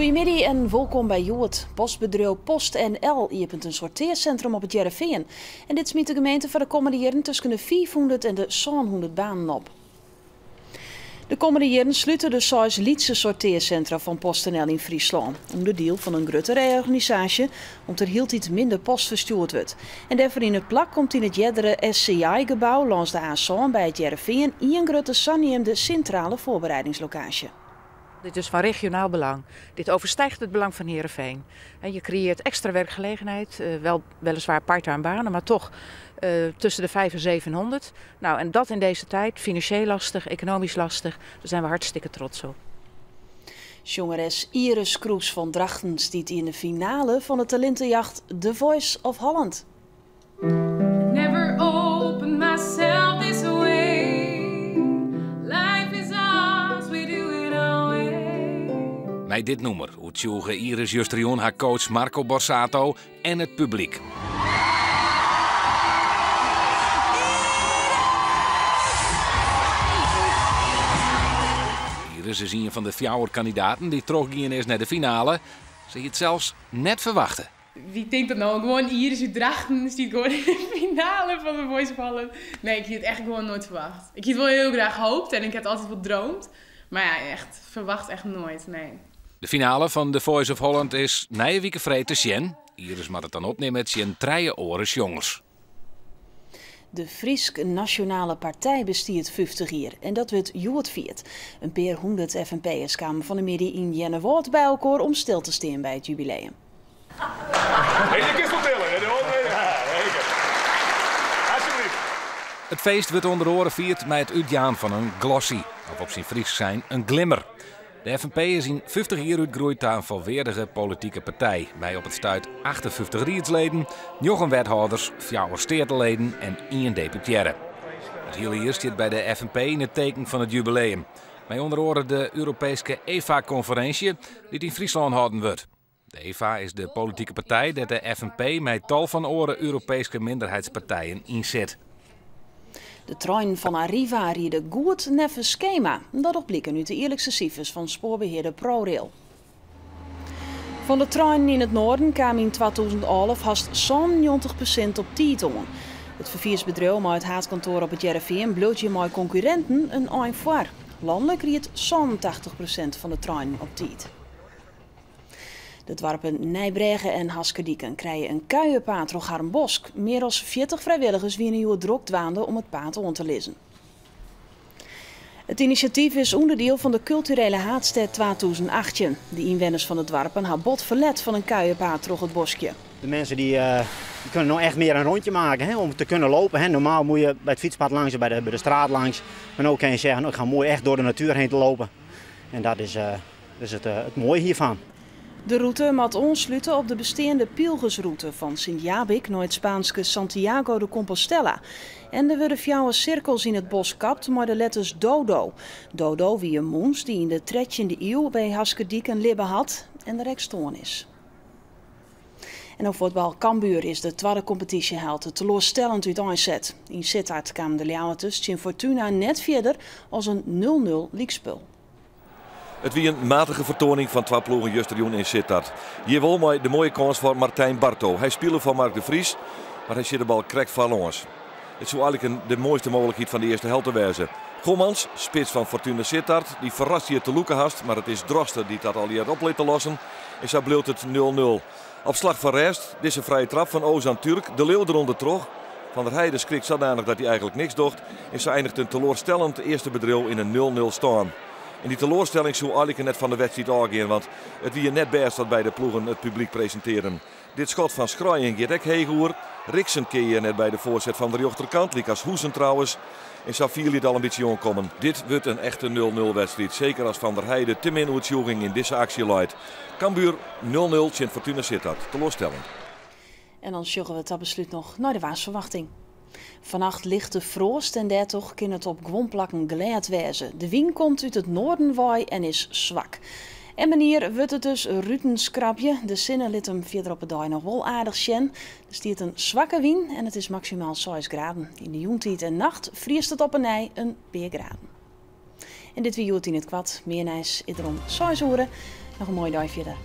Goeiemiddei en wolkom by Hjoed. Postbedriuw PostNL iepent in sortearsintrum op It Hearrenfean. En dit smyt de gemeente foar de kommende jierren tusken de 500 en de 700 banen op. De kommende jierren slute de seis lytse sortearsintra fan PostNL yn Fryslân. Ûnderdiel fan in grutte reorganisaasje om't der hieltyd minder post ferstjoerd wurdt. En dêrfoar yn it plak komt yn it eardere SCI-gebou lâns de A sân by It Hearrenfean ien grutte saneamde sintrale foarbereidingslokaasje. Dit is van regionaal belang. Dit overstijgt het belang van Heerenveen. Je creëert extra werkgelegenheid, wel, weliswaar parttime banen, maar toch tussen de 500 en 700. Nou, en dat in deze tijd, financieel lastig, economisch lastig, daar zijn we hartstikke trots op. Sjongeres Iris Kroes fan Drachten stiet yn de finale fan de talintejacht The Voice of Holland. Never opened myself this way. Life is ours, we do it our way. Mei dit nûmer oertsjûge Iris justerjûn har coach Marco Borsato en it publyk. Iris is ien fan de fjouwer kandidaten dy't trochgien is nei de finale. Se hie it sels net ferwachte. Wie tinkt dat no? Gewoan Iris út Drachten stiet gewoan yn de finale fan The Voice of Holland. Nee, ik hie it echt gewoan noait ferwachte. Ik hie it wol hiel graach hope en ik ha it altyd wol dreamd. Mar ja, echt ferwachte echt noait, nee. De finale fan The Voice of Holland is nije wike freed te sjen. Iris moat it dan opnimme tsjin trije oare sjongers. De Frysk Nasjonale Partij bestiet 50 jier en dat wurdt hjoed fierd. In pear hûndert FNP'ers kamen fan 'e middei yn Earnewâld by elkoar om stil te stean by it jubileum. Hey, je kinst wol tille, hè? Ja, zeker. Alsjeblieft. It feest wurdt ûnder oare fierd mei it útjaan fan in glossy, of op syn Frysk sein in glimmer. De FNP is yn 50 jier útgroeid ta in folweardige politike partij, mei op it stuit 58 riedsleden, njoggen wethâlders, fjouwer steateleden en ien deputearre. It hiele jier stiet by de FNP yn it teken fan it jubileum, mei ûnder oare de Europeeske EFA-konferinsje dy't yn Fryslân hâlden wurdt. De EFA is de politike partij dêr't de FNP mei tal fan oare Europeeske minderheidspartijen yn sit. De treinen fan Arriva ride goed neffens skema. Dat docht bliken út de jierlikse sifers fan spoarbehearder ProRail. Fan de treinen yn it noarden kaam yn 2011 hast 97% op tiid oan. It ferfiersbedriuw mei it haadkantoar op It Hearrenfean bliuwt hjirmei konkurrinten in ein foar. Lanlik ried 87% fan de treinen op tiid. De doarpen Nijbrêge en Haskerdiken krije in kuierpaad troch harren bosk. Mear as 40 frijwilligers wiene hjoed drok dwaande om it paad oan te lizzen. It inisjatyf is ûnderdiel fan de Kulturele Haadstêd 2018. De ynwenners fan de doarpen ha bot ferlet fan in kuierpaad troch it boskje. De mensen die kunnen nou echt meer een rondje maken, hè, om te kunnen lopen. Hè. Normaal moet je bij het fietspad langs of bij de straat langs. Maar nu kan je zeggen, nou, ik ga mooi echt door de natuur heen te lopen. En dat is dus het mooie hiervan. De rûte moat oanslute op de besteande pylgersrûte fan Sint Jabik nei it Spaanske Santiago de Compostela. En der wurde fjouwer sirkels yn it bosk kapt mei de letters Dodo. Dodo wie in mûnts dy't yn de 13e iuw by Haskerdiken libbe hat en der ek stoarn is. En op fuotbal Cambuur is de twadde kompetysjehelte teloarstellend úteinset. Yn Sittard kamen de Ljouwerters tsjin Fortuna net fierder as in 0-0 lykspul. It wie in matige fertoaning fan twa ploegen justerjûn yn Sittard. Hjir wol mei de moaie kâns foar Martijn Barto. Hy spile foar Mark de Vries, mar hy sjit de bal krekt foarlâns. It soe eigenlik de moaiste mooglikheid fan de earste helte wêze. Gommans, spits fan Fortuna Sittard, dy ferrast hjir te lûke hast, mar it is Droste dy't dat allegear op lit te lossen. En sa bliuwt it 0-0. Op slach fan rêst, dizze frije trap fan Ozan Türk, De Leeuw derûnder troch. Van der Heijden skrikt sadanich dat hy eigenlik niks docht en sa einiget in teloarstellend earste bedriuw yn in 0-0 stân. En dy teloarstelling soe eigenlik net fan de wedstriid ôfgean, want it wie net bêst wat beide ploegen it publyk presintearren. Dit skot fan Schroyen giet ek heech oer. Riksen kear hjir net by de foarset fan de rjochterkant, lykas Hoesen trouwens. En sa fiel je it al in bytsje oankommen. Dit wurdt in echte 0-0 wedstriid, seker as Van der Heijden te min oertsjûging yn dizze aksje leit. Cambuur 0-0 tsjin Fortuna Sittard, teloarstellend. En dan sjogge we ta beslút noch nei de waarsferwachting. Fannacht lichte froast en dêrtroch kin it op guon plakken glêd wêze. De wyn komt út it noarden wei en is swak. En menear wurdt it dus rutenskrabje. De sinne lit him fierder op 'e dei noch wol aardich sjen. Der stiet in swakke wyn en it is maksimaal 6 graden. Yn de jûntiid en nacht friest it op 'e nij in pear graden. En dit wie Hjoed yn it Koart. Mear nijs is der om 6 oere. Noch in moaie dei fierder.